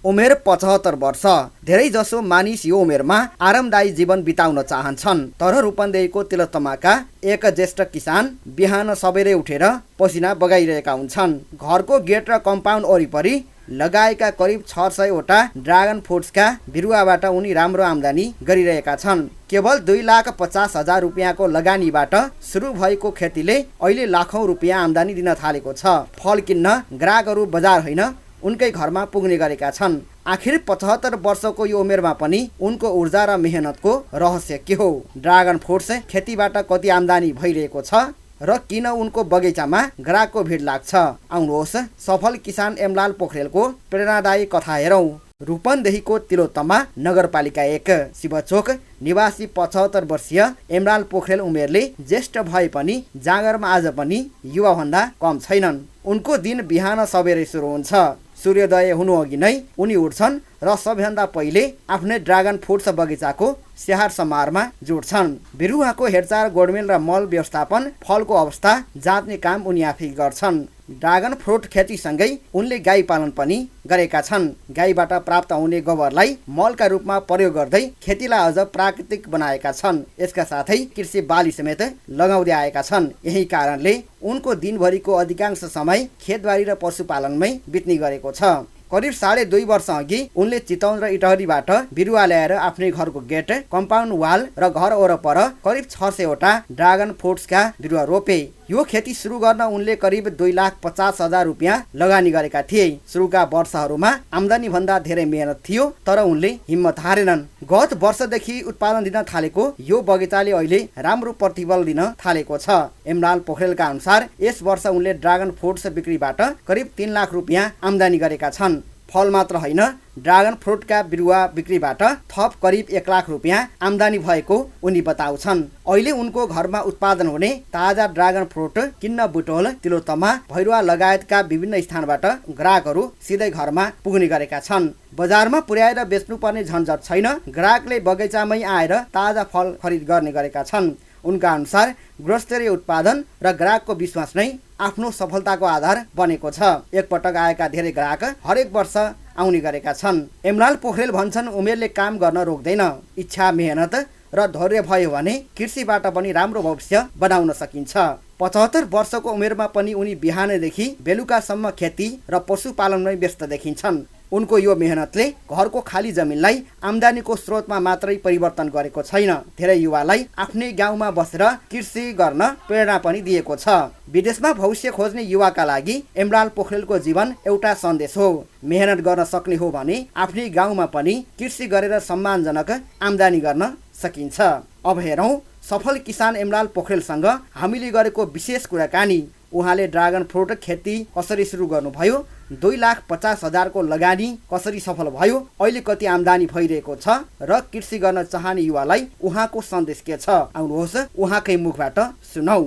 उमेर 75 वर्ष। धेरै जसो मानिस यो उमेरमा आरामदायी जीवन बिताउन चाहन्छन्, तर रूपन्देहीको तिलोत्तमाका एक ज्येष्ठ किसान बिहान सबेरै उठेर पसिना बगाइरहेका हुन्छन्। घरको गेट र कम्पाउन्ड वरिपरि लगाएका करिब 600 वटा ड्रागन फ्रुट्सका बिरुवाबाट उनी राम्रो आम्दानी गरिरहेका छन्। केवल 2,50,000 रुपियाँको लगानीबाट सुरु भएको खेतीले अहिले लाखौं रुपियाँ आम्दानी दिन थालेको छ। फल किन्न ग्राहकहरू बजार होइन उनकै घरमा पुग्ने गरेका छन्। आखिर 75 वर्षको यो उमेरमा पनि उनको ऊर्जा र मेहनतको रहस्य के हो? ड्रागन फ्रुट्स खेतीबाट कति आम्दानी भइरहेको छ र किन उनको बगैँचामा ग्राहकको भिड लाग्छ? आउनुहोस् सफल किसान एमलाल पोखरेलको प्रेरणादायी कथा हेरौँ। रूपन्देहीको तिलोत्तमा नगरपालिका 1 शिवचोक निवासी 75 वर्षीय एमलाल पोखरेल उमेरले ज्येष्ठ भए पनि जाँगरमा आज पनि युवाभन्दा कम छैनन्। उनको दिन बिहान सबेरै सुरु हुन्छ। सूर्योदय हुनुअघि नै उनी उठ्छन् र सबैभन्दा पहिले आफ्नै ड्रागन फ्रुट्स बगैँचाको स्याहार समारमा जुट्छन्। बिरुवाको हेरचाह, गोडमेल र मल व्यवस्थापन, फलको अवस्था जाँच्ने काम उनी आफै गर्छन्। ड्रागन फ्रुट खेतीसँगै उनले गाई पालन पनि गरेका छन्। गाईबाट प्राप्त हुने गोबरलाई मलका रूपमा प्रयोग गर्दै खेतीलाई अझ प्राकृतिक बनाएका छन्। यसका साथै कृषि बाली समेत लगाउँदै आएका छन्। यही कारणले उनको दिनभरिको अधिकांश समय खेतबारी र पशुपालनमै बित्ने गरेको छ। करिब 2.5 वर्ष अघि उनले चितवन र इटहरीबाट बिरुवा ल्याएर आफ्नै घरको गेट, कम्पाउन्ड वाल र घर वरपर करिब 600 वटा ड्रागन फ्रुट्सका बिरुवा रोपे। यो खेती सुरु गर्न उनले करिब 2,50,000 रुपियाँ लगानी गरेका थिए। सुरुका वर्षहरूमा आम्दानी भन्दा धेरै मेहनत थियो, तर उनले हिम्मत हारेनन्। गत वर्षदेखि उत्पादन दिन थालेको यो बगैँचाले अहिले राम्रो प्रतिफल दिन थालेको छ। एमलाल पोखरेलका अनुसार यस वर्ष उनले ड्रागन फ्रुट्स बिक्रीबाट करिब 3 लाख रुपियाँ आम्दानी गरेका छन्। फल मात्र होइन, ड्रागन फ्रुटका बिरुवा बिक्रीबाट थप करिब 1 लाख रुपियाँ आम्दानी भएको उनी बताउँछन्। अहिले उनको घरमा उत्पादन हुने ताजा ड्रागन फ्रुट किन्न बुटोल, तिलोत्तमा, भैरुवा लगायतका विभिन्न स्थानबाट ग्राहकहरू सिधै घरमा पुग्ने गरेका छन्। बजारमा पुर्याएर बेच्नुपर्ने झन्झट छैन। ग्राहकले बगैँचामै आएर ताजा फल खरिद गर्ने गरेका छन्। उनका अनुसार गुणस्तरीय उत्पादन र ग्राहकको विश्वास नै आफ्नो सफलताको आधार बनेको छ। एकपटक आएका धेरै ग्राहक हरेक वर्ष आउने गरेका छन्। एमलाल पोखरेल भन्छन्, उमेरले काम गर्न रोक्दैन। इच्छा, मेहनत र धैर्य भयो भने कृषिबाट पनि राम्रो भविष्य बनाउन सकिन्छ। 75 वर्षको उमेरमा पनि उनी बिहानदेखि बेलुकासम्म खेती र पशुपालनमै व्यस्त देखिन्छन्। उनको यो मेहनतले घरको खाली जमिनलाई आम्दानीको स्रोतमा मात्रै परिवर्तन गरेको छैन, धेरै युवालाई आफ्नै गाउँमा बसेर कृषि गर्न प्रेरणा पनि दिएको छ। विदेशमा भविष्य खोज्ने युवाका लागि एमलाल पोखरेलको जीवन एउटा सन्देश हो। मेहनत गर्न सक्ने हो भने आफ्नै गाउँमा पनि कृषि गरेर सम्मानजनक आम्दानी गर्न सकिन्छ। अब हेरौँ सफल किसान एमलाल पोखरेलसँग हामीले गरेको विशेष कुराकानी। उहाँले ड्रागन फ्रुट खेती कसरी सुरु गर्नुभयो, 2,50,000 को लगानी कसरी सफल भयो, अहिले कति आम्दानी भइरहेको छ र कृषि गर्न चाहने युवालाई उहाँको सन्देश के छ? आउनुहोस् उहाँकै मुखबाट सुनौ।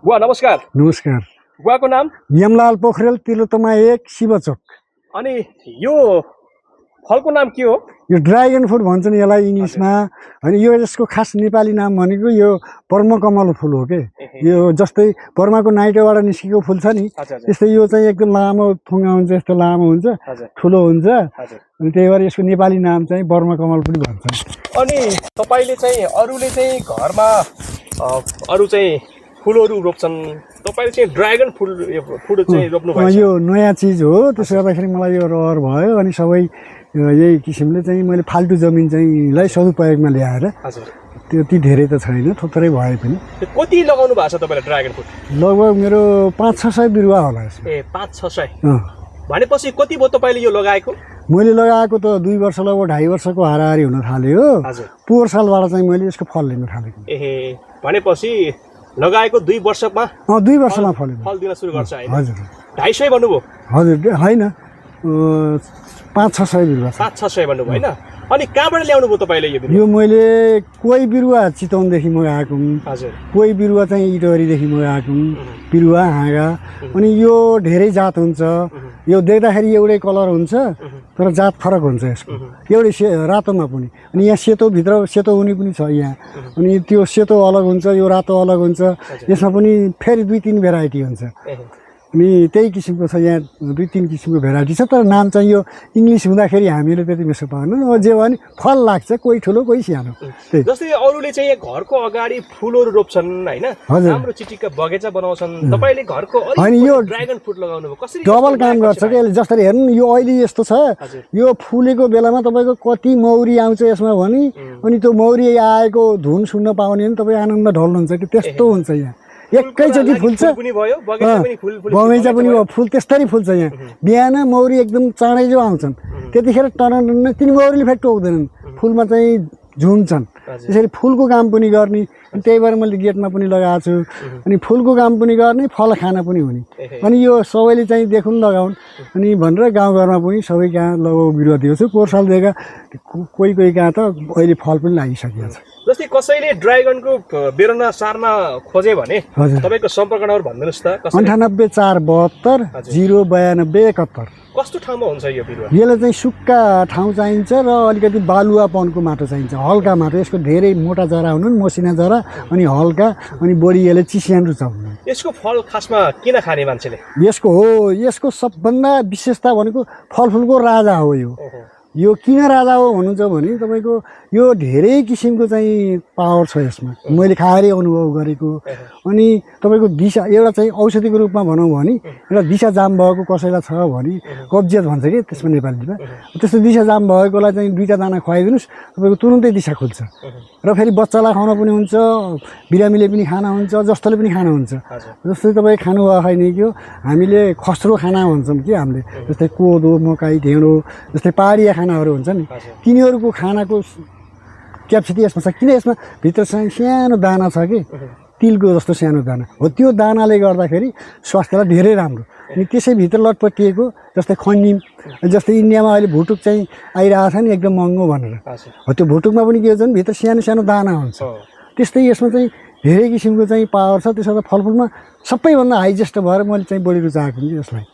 बुवा नमस्कार। नमस्कार। बुवाको नाम? एमलाल पोखरेल, तिलोत्तमा 1 शिवचोक। अनि यो फलको नाम के हो? यो ड्रागन फ्रुट भन्छन् यसलाई इङ्ग्लिसमा। अनि यो यसको खास नेपाली नाम भनेको यो पर्मकमल फुल हो के। यो जस्तै पर्माको नाइटोबाट निस्केको फुल छ नि, त्यस्तै यो चाहिँ एकदम लामो थुङ्गा हुन्छ, यस्तो लामो हुन्छ, ठुलो हुन्छ। अनि त्यही भएर यसको नेपाली नाम चाहिँ पर्मकमल पनि भन्छन्। अनि तपाईँले चाहिँ अरूले चाहिँ घरमा अरू चाहिँ फुलहरू रोप्छन्, तपाईँले चाहिँ ड्रागन फुल चाहिँ रोप्नु भएको? यो नयाँ चिज हो, त्यसो गर्दाखेरि मलाई यो रहर भयो। अनि सबै यही किसिमले चाहिँ मैले फाल्टु जमिन चाहिँलाई सदुपयोगमा ल्याएर, त्यति धेरै त छैन, थोत्रै भए पनि। कति लगाउनु भएको छ तपाईँले ड्रागन फ्रुट? लगभग मेरो 500-600 बिरुवा होला। 500-600 भनेपछि कति भयो तपाईँले यो लगाएको? मैले लगाएको त 2 वर्ष लगभग 2.5 वर्षको हाराहारी हुन थाल्यो। पोहोर सालबाट चाहिँ मैले यसको फल लिन थालेको। भनेपछि लगाएको 2 वर्षमा 2 वर्षमा फल दिन सुरु गर्छ। हजुर। 250 भन्नुभयो? हजुर होइन, 500-600 बिरुवा। 500-600 भन्नुभयो होइन? अनि कहाँबाट ल्याउनु भयो तपाईँले यो बिरुवा? यो मैले कोही बिरुवा चितवनदेखि मगाएको, कोही बिरुवा चाहिँ इटहरीदेखि मगाएको बिरुवा, हाँगा। अनि यो धेरै जात हुन्छ। यो देख्दाखेरि एउटै कलर हुन्छ तर जात फरक हुन्छ यसको। एउटै रातोमा पनि, अनि यहाँ सेतो भित्र सेतो हुने पनि छ यहाँ। अनि त्यो सेतो अलग हुन्छ, यो रातो अलग हुन्छ। यसमा पनि फेरि 2-3 भेराइटी हुन्छ। अनि त्यही किसिमको छ यहाँ 2-3 किसिमको भेराइटी छ तर नाम चाहिँ यो इङ्ग्लिस हुँदाखेरि हामीले त्यति मिसो पाएनौँ अब जे भने फल लाग्छ कोही ठुलो कोही सानो त्यही जस्तै अरूले चाहिँ घरको अगाडि फुलहरू रोप्छन् होइन राम्रो चिटिक्क बगैँचा बनाउँछन् तपाईले घरको यो ड्रागन फ्रुट लगाउनु भयो कसरी डबल काम गर्छ कि यसले जसरी हेर्नु यो अहिले यस्तो छ यो फुलेको बेलामा तपाईँको कति मौरी आउँछ यसमा भने अनि त्यो मौरी आएको धुन सुन्न पाउने पनि तपाईँ आनन्द ढल्नुहुन्छ कि त्यस्तो हुन्छ यहाँ एकैचोटि फुल्छ बगैँचा पनि भयो फुल त्यस्तरी फुल्छ यहाँ बिहान मौरी एकदम चाँडै जो आउँछन् त्यतिखेर टन तिनी मौरीले फेरि टोक्दैनन् फुलमा चाहिँ झुम्छन् त्यसरी फुलको काम पनि गर्ने अनि त्यही भएर मैले गेटमा पनि लगाएको छु अनि फुलको काम पनि गर्ने फल खाना पनि हुने अनि यो सबैले चाहिँ देखुन लगाउन् अनि भनेर गाउँघरमा पनि सबै कहाँ लगाउ बिरुवा दिएको छु पोहोर सालदेखि कोही कोही कहाँ त अहिले फल पनि लागिसकेको छ जस्तै कसैले ड्रागनको बिरुवा सार्न खोजे भने तपाईँको सम्पर्क नम्बर भनिदिनुहोस् त 9847209271 कस्तो ठाउँमा हुन्छ यो बिरुवा यसलाई चाहिँ सुक्खा ठाउँ चाहिन्छ र अलिकति बालुवापनको माटो चाहिन्छ हल्का माटो यसको धेरै मोटा जरा हुनु मसिना जरा अनि हल्का अनि बढी यसले चिस्यान रुचाउनु यसको फल खासमा किन खाने मान्छेले यसको सबभन्दा विशेषता भनेको फलफुलको राजा हो यो किन राजा हो भन्नुहुन्छ भने तपाईँको यो धेरै किसिमको चाहिँ पावर छ यसमा मैले खाएरै अनुभव गरेको अनि तपाईँको दिशा एउटा चाहिँ औषधिको रूपमा भनौँ भने एउटा दिशा जाम भएको कसैलाई छ भने कब्जियत भन्छ कि त्यसमा नेपालीमा त्यस्तो दिशा जाम भएकोलाई चाहिँ 2टा दाना खुवाइदिनुहोस् तपाईँको तुरुन्तै दिशा खुल्छ र फेरि बच्चालाई खुवाउन पनि हुन्छ बिरामीले पनि खाना हुन्छ जस्तोले पनि खाना हुन्छ जस्तै तपाईँ खानुभयो खैन कि हामीले खस्रो खाना भन्छौँ कि हामीले जस्तै कोदो मकै ढेँडो जस्तै पहाडिया खानाहरू हुन्छ नि तिनीहरूको खानाको क्यापेसिटी यसमा छ किन यसमा भित्र सानो दाना छ कि तिलको जस्तो सानो दाना हो त्यो दानाले गर्दाखेरि स्वास्थ्यलाई धेरै राम्रो अनि त्यसैभित्र लटपटिएको जस्तै खनिम जस्तै इन्डियामा अहिले भुटुक चाहिँ आइरहेको छ नि एकदम महँगो भनेर हो त्यो भुटुकमा पनि के हुन्छ भने भित्र सानो सानो दाना हुन्छ त्यस्तै यसमा चाहिँ धेरै किसिमको चाहिँ पावर छ त्यसो फलफुलमा सबैभन्दा हाइजेस्ट भएर मैले चाहिँ बढी रुचाएको हुन्छु यसलाई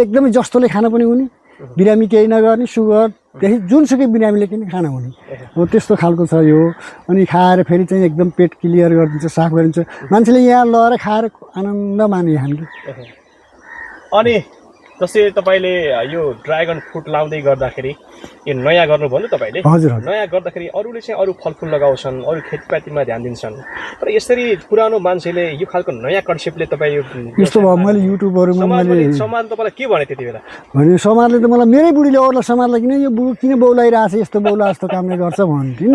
एकदमै जस्तोले खान पनि हुने बिरामी केही नगर्ने सुगरदेखि जुनसुकै बिरामीले पनि खाना हुने हो त्यस्तो खालको छ यो अनि खाएर फेरि चाहिँ एकदम पेट क्लियर गरिदिन्छ साफ गरिदिन्छ मान्छेले यहाँ लगेर खाएर आनन्द माने हामीले अनि जस्तै तपाईँले यो ड्रागन फ्रुट लाउँदै गर्दाखेरि यो नयाँ गर्नुभयो नि तपाईँले नयाँ गर्दाखेरि अरूले चाहिँ अरू फलफुल लगाउँछन् अरू खेतीपातीमा ध्यान दिन्छन् तर यसरी पुरानो मान्छेले यो खालको नयाँ कन्सेप्टले तपाईँ यस्तो भयो मैले युट्युबहरूमा मैले समाज तपाईँलाई के भने त्यति बेला भने समाजले त मलाई मेरै बुढीले अरूलाई समाजलाई किन यो बुढो किन बौलाइरहेको छ यस्तो बौला जस्तो कामले गर्छ भन्थ्यो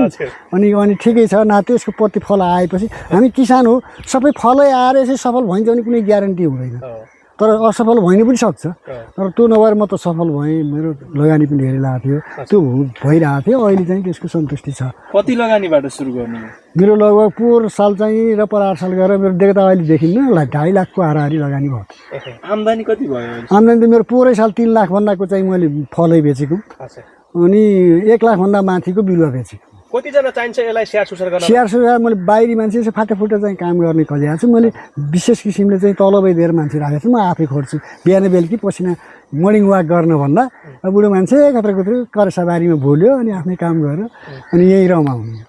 अनि ठिकै छ नाते यसको प्रतिफल आएपछि हामी किसान हो सबै फलै आएर यसै सफल भइन्छ भने कुनै ग्यारेन्टी हुँदैन तर असफल भइन पनि सक्छ तर त्यो नभएर म त सफल भएँ मेरो लगानी पनि धेरै लागेको थियो त्यो भइरहेको थियो अहिले चाहिँ त्यसको सन्तुष्टि छ कति लगानीबाट सुरु गर्नु मेरो लगभग पोहोर साल चाहिँ र पर 8 साल गरेर मेरो देख्दा अहिले देखिन्न 2.5 लाखको हाराहारी लगानी भयो आम्दानी कति भयो आम्दानी त मेरो पोहोरै साल 3 लाख भन्दाको चाहिँ मैले फलै बेचेको अनि 1 लाख भन्दा माथिको बिरुवा बेचेको कतिजना चाहिन्छ यसलाई स्याहार सुसार मैले बाहिरी मान्छे चाहिँ फाटाफुटा चाहिँ काम गर्ने खोजेको छु मैले विशेष किसिमले चाहिँ तलबै दिएर मान्छे राखेको छु म आफै खोज्छु बिहान बेलुकी पसिना मर्निङ वाक गर्नुभन्दा बुढो मान्छे कत्रो करेसाबारीमा भुल्यो अनि आफ्नै काम गरेर अनि यहीँ रमाउने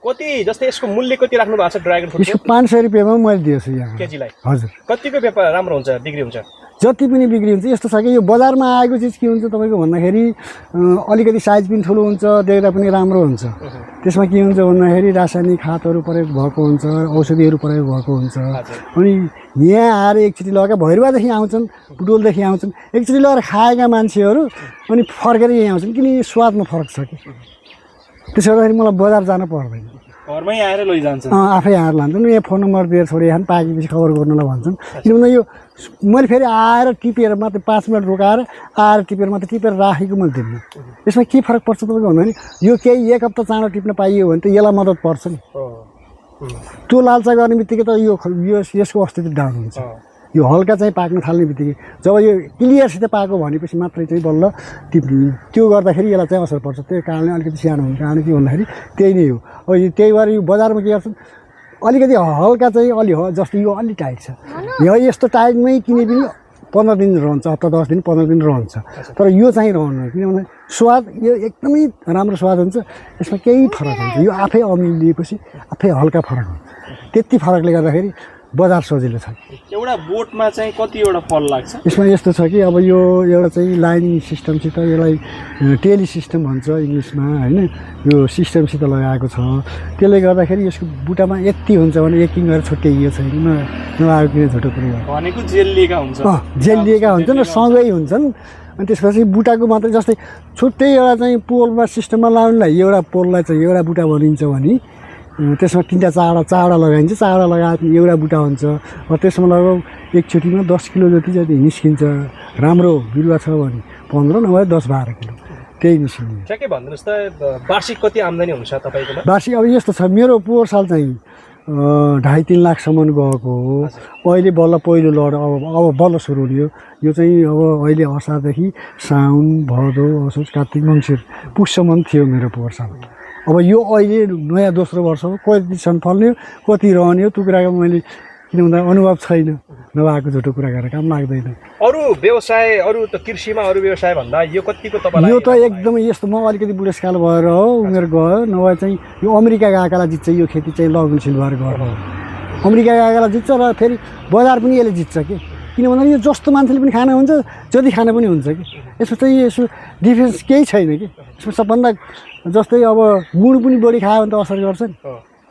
कति जस्तै यसको मूल्य कति राख्नु भएको छ ड्रागन फ्रुट यसको 500 रुपियाँमा मैले दिएछु यहाँ केजीलाई हजुर कतिको व्यापार राम्रो हुन्छ बिक्री हुन्छ जति पनि बिक्री हुन्छ यस्तो छ कि यो बजारमा आएको चिज के हुन्छ तपाईँको भन्दाखेरि अलिकति साइज पनि ठुलो हुन्छ देख्दा पनि राम्रो हुन्छ त्यसमा के हुन्छ भन्दाखेरि रासायनिक खादहरू प्रयोग भएको हुन्छ औषधिहरू प्रयोग भएको हुन्छ अनि यहाँ आएर एकचोटि लगेर भैरवादेखि आउँछन् बुटोलदेखि आउँछन् एकचोटि लगेर खाएका मान्छेहरू अनि फर्केर यहीँ आउँछन् किन स्वादमा फरक छ कि त्यसो गर्दाखेरि मलाई बजार जानु पर्दैन घरमै आएर लैजान्छन् आफै आएर लान्छन् यहाँ फोन नम्बर दिएर छोडे खान पाकेपछि खबर गर्नुलाई भन्छन् किनभने यो मैले फेरि आएर टिपेर मात्रै 5 मिनट रोकाएर आएर टिपेर मात्रै टिपेर राखेको मैले देख्नु यसमा के फरक पर्छ तपाईँको भन्दा नि यो केही 1 हप्ता चाँडो टिप्न पाइयो भने त यसलाई मद्दत पर्छ नि त्यो लालसा गर्ने बित्तिकै त यसको अस्तित्व डाउन हुन्छ यो हल्का चाहिँ पाक्न थाल्ने बित्तिकै जब यो क्लियरसित पाएको भनेपछि मात्रै चाहिँ बल्ल टिप्ने त्यो गर्दाखेरि यसलाई चाहिँ असर पर्छ त्यही कारणले अलिकति सानो हुने कारण के भन्दाखेरि त्यही नै हो अब त्यही भएर यो बजारमा के गर्छन् अलिकति हल्का चाहिँ जस्तो यो अलि टाइट छ यो यस्तो टाइटमै किने पनि 15 दिन रहन्छ हप्ता 10 दिन 15 दिन रहन्छ तर यो चाहिँ रहनु किनभने स्वाद यो एकदमै राम्रो स्वाद हुन्छ यसमा केही फरक हुन्छ यो आफै अमिलिएपछि आफै हल्का फरक हुन्छ त्यति फरकले गर्दाखेरि बजार सजिलो छ। एउटा बोटमा चाहिँ कतिवटा फल लाग्छ? यसमा यस्तो छ कि अब यो एउटा चाहिँ लाइनिङ सिस्टमसित यसलाई टेली सिस्टम भन्छ इङ्ग्लिसमा होइन, यो सिस्टमसित लगाएको छ। त्यसले गर्दाखेरि यसको बुटामा यति हुन्छ भने एकिङ गरेर छुट्याइएको छैन, नआएको किन छोटो कुरो भनेको जेलिएका हुन्छ, जेलिएका हुन्छन् र सँगै हुन्छन्। अनि त्यसपछि बुटाको मात्रै जस्तै छुट्टै एउटा चाहिँ पोलमा सिस्टममा लाउनुलाई एउटा पोललाई चाहिँ एउटा बुटा भनिन्छ भने त्यसमा 3टा चावडा लगाइन्छ। चावडा लगाएर एउटा बुटा हुन्छ र त्यसमा लगभग एकचोटिमा 10 किलो जति निस्किन्छ। राम्रो बिरुवा छ भने 15 नभए 10-12 किलो त्यही निस्किन्छ। ठ्याक्कै भनिदिनुहोस् त वार्षिक कति आम्दानी हुन्छ तपाईँकोमा? वार्षिक अब यस्तो छ, मेरो पोहोर साल चाहिँ 2.5-3 लाखसम्म गएको हो। अहिले बल्ल पहिलो लड अब बल्ल सुरु हुने हो। यो चाहिँ अब अहिले असारदेखि साउन भदौ असोज कार्तिक मङ्सिर पुससम्म थियो मेरो पोहोर साल। अब यो अहिले नयाँ दोस्रो वर्ष हो, कतिसम्म फल्ने हो कति रहने हो त्यो कुराको मैले किन भन्दा अनुभव छैन, नभएको झुटो कुरा गरेर काम लाग्दैन। अरू व्यवसाय अरू त कृषिमा अरू व्यवसाय भन्दा यो कतिको तपाईँलाई? यो त एकदमै यस्तो म अलिकति बुढेसकाल भएर हो उमेर गयो, नभए चाहिँ यो अमेरिका गएकालाई जित्छ यो खेती चाहिँ लगनशील भएर गर्नु। अमेरिका गएकालाई जित्छ र फेरि बजार पनि यसले जित्छ कि, किन भन्दा यो जस्तो मान्छेले पनि खाना हुन्छ जति खाना पनि हुन्छ कि। यसमा चाहिँ यसो डिफरेन्स केही छैन कि। यसमा सबभन्दा जस्तै अब गुड पनि बढी खायो भने त असर गर्छ नि,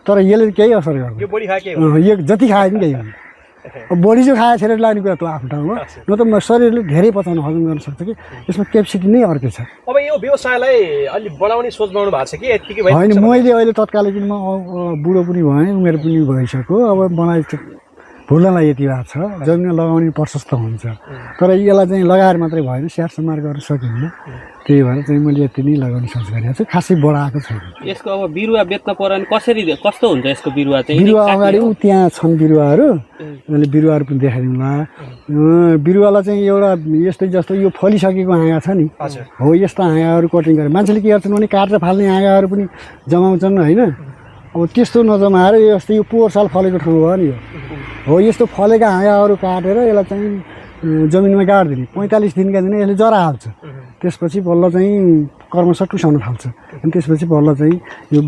तर यसले केही असर गर्दैन। यो बढी खाए के यो जति खायो पनि केही हुन्छ। अब बढी जो खायो छोडेर लाने कुरा त आफ्नो ठाउँमा, न त शरीरले धेरै पचाउन हजम गर्न सक्छ कि। यसमा क्यापेसिटी नै अर्कै छ। अब यो व्यवसायलाई अलि बढाउने सोच बनाउनु भएको छ कि यतिकै होइन? मैले अहिले तत्कालीन म बुढो पनि भएँ, उमेर पनि भइसक्यो। अब मलाई फुल्नलाई यति भएको छ, जमिन लगाउने प्रशस्त हुन्छ, तर यसलाई चाहिँ लगाएर मात्रै भएन, स्याहार समार गर्न सकिन्न। त्यही भएर चाहिँ मैले यति नै लगाउने सोच गरेको छु, खासै बढाएको छैन। यसको अब बिरुवा बेच्न पर्यो भने कसरी कस्तो हुन्छ यसको बिरुवा चाहिँ? बिरुवा अगाडि त्यहाँ छन् बिरुवाहरू, मैले बिरुवाहरू पनि देखाइदिउँला। बिरुवालाई चाहिँ एउटा यस्तै जस्तो यो फलिसकेको हाँगा छ नि, हो यस्ता हाँगाहरू कटिङ गरेर मान्छेले के गर्छन् भने काटेर फाल्ने हाँगाहरू पनि जमाउँछन् होइन। अब त्यस्तो नजमाएर यस्तो यो पोहोर साल फलेको ठाउँ भयो नि, हो यस्तो फलेका हाँगाहरू काटेर यसलाई चाहिँ जमिनमा गाडिदिने। 45 दिनका दिन यसले जरा हाल्छ, त्यसपछि बल्ल चाहिँ कर्मश टुसाउन थाल्छ, अनि त्यसपछि बल्ल चाहिँ यो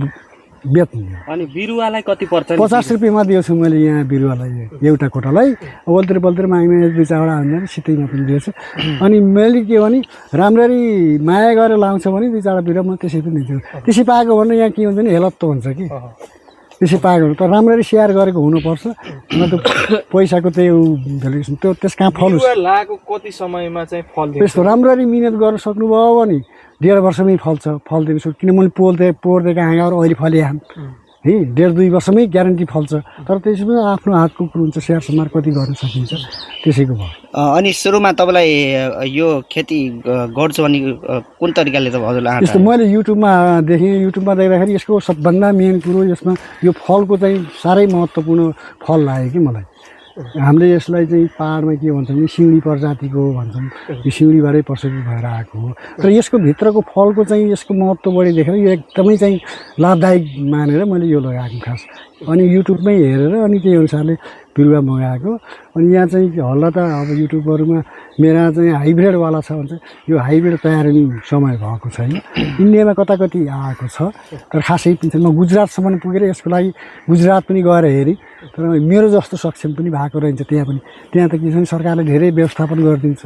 बेच्ने। अनि बिरुवालाई कति पर्छ? 50 रुपियाँमा दिएछु मैले यहाँ बिरुवालाई, एउटा कोटालाई। बल्तिर माग्ने 2-4वटा हाल्दा सितैमा पनि दिएछु। अनि मैले के भने राम्ररी माया गरेर लाउँछ भने 2-4वटा बिरुवा म त्यसै पनि दिन्छु। त्यसै पाएको भने यहाँ के हुन्छ नि हेलत्तो हुन्छ कि, त्यसै पाएको त राम्ररी स्याहार गरेको हुनुपर्छ, न त पैसाको त्यही भ्यालुएसन त्यो त्यस कहाँ फलोस्। लागेको कति समयमा चाहिँ फल दिन्छ? त्यस्तो राम्ररी मिहिनेत गर्न सक्नुभयो भने 1.5 वर्षमै फल्दिएको छु। किन मैले पोहोरदेखि हाँगाहरू अहिले फलिहाल्नु है, 1.5-2 वर्षमै ग्यारेन्टी फल्छ। तर त्यसमा आफ्नो हातको कुरो हुन्छ, स्याहार समार कति गर्न सकिन्छ त्यसैको भयो। अनि सुरुमा तपाईँलाई यो खेती गर्छु भने कुन तरिकाले त हजुरलाई? यस्तो मैले युट्युबमा देखेँ, युट्युबमा देख्दाखेरि यसको सबभन्दा मेन कुरो यसमा यो फलको चाहिँ साह्रै महत्त्वपूर्ण फल लाग्यो कि मलाई। हामीले यसलाई चाहिँ पाहाडमा के भन्छौँ भने सिउँडी प्रजातिको भन्छौँ, यो सिउँडीबाटै प्रशोभित भएर आएको हो। तर यसको भित्रको फलको चाहिँ यसको महत्त्व बढी देखेर यो एकदमै चाहिँ लाभदायक मानेर मैले यो लगाएको खास। अनि युट्युबमै हेरेर अनि त्यही अनुसारले बिरुवा मगाएको। अनि यहाँ चाहिँ हल्ला त अब युट्युबहरूमा मेरा चाहिँ हाइब्रिडवाला छ भन्छ, यो हाइब्रिड तयार हुने समय भएको छैन। इन्डियामा कताकति आएको छ, तर खासै म गुजरातसम्म पुगेर यसको लागि गुजरात पनि गएर हेरेँ, तर मेरो जस्तो सक्षम पनि भएको रहन्छ त्यहाँ पनि। त्यहाँ त के छ सरकारले धेरै व्यवस्थापन गरिदिन्छ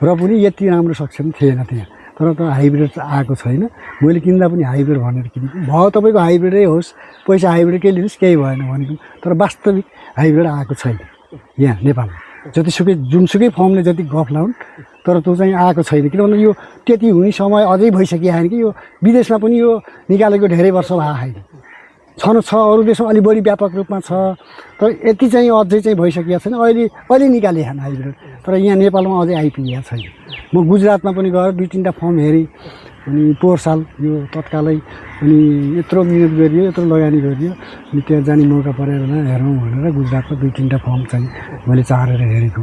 र पनि यति राम्रो सक्षम थिएन त्यहाँ। तर त हाइब्रिड आएको छैन, मैले किन्दा पनि हाइब्रिड भनेर किनेको भयो। तपाईँको हाइब्रिडै होस्, पैसा हाइब्रिडकै लिनुहोस्, केही भएन भनेको। तर वास्तविक हाइब्रिड आएको छैन यहाँ नेपालमा। जतिसुकै जुनसुकै फर्मले जति गफ लाउन्, तर त्यो चाहिँ आएको छैन। किनभने यो त्यति हुने समय अझै भइसकेको छैन कि। यो विदेशमा पनि यो निकालेको धेरै वर्ष भएको छैन, छ अरू देशमा अलि बढी व्यापक रूपमा छ, तर यति चाहिँ अझै चाहिँ भइसकेको छैन। अहिले निकाले खान हाइब्रिड, तर यहाँ नेपालमा अझै आइपुगेको छैन। म गुजरातमा पनि गएर 2-3टा फर्म हेरेँ, अनि पोहोर साल यो तत्कालै अनि यत्रो मिहिनेत गरियो, यत्रो लगानी गरियो, अनि त्यहाँ जाने मौका परेर हेरौँ भनेर गुजरातमा 2-3टा फर्म चाहिँ मैले चाहेर हेरेको।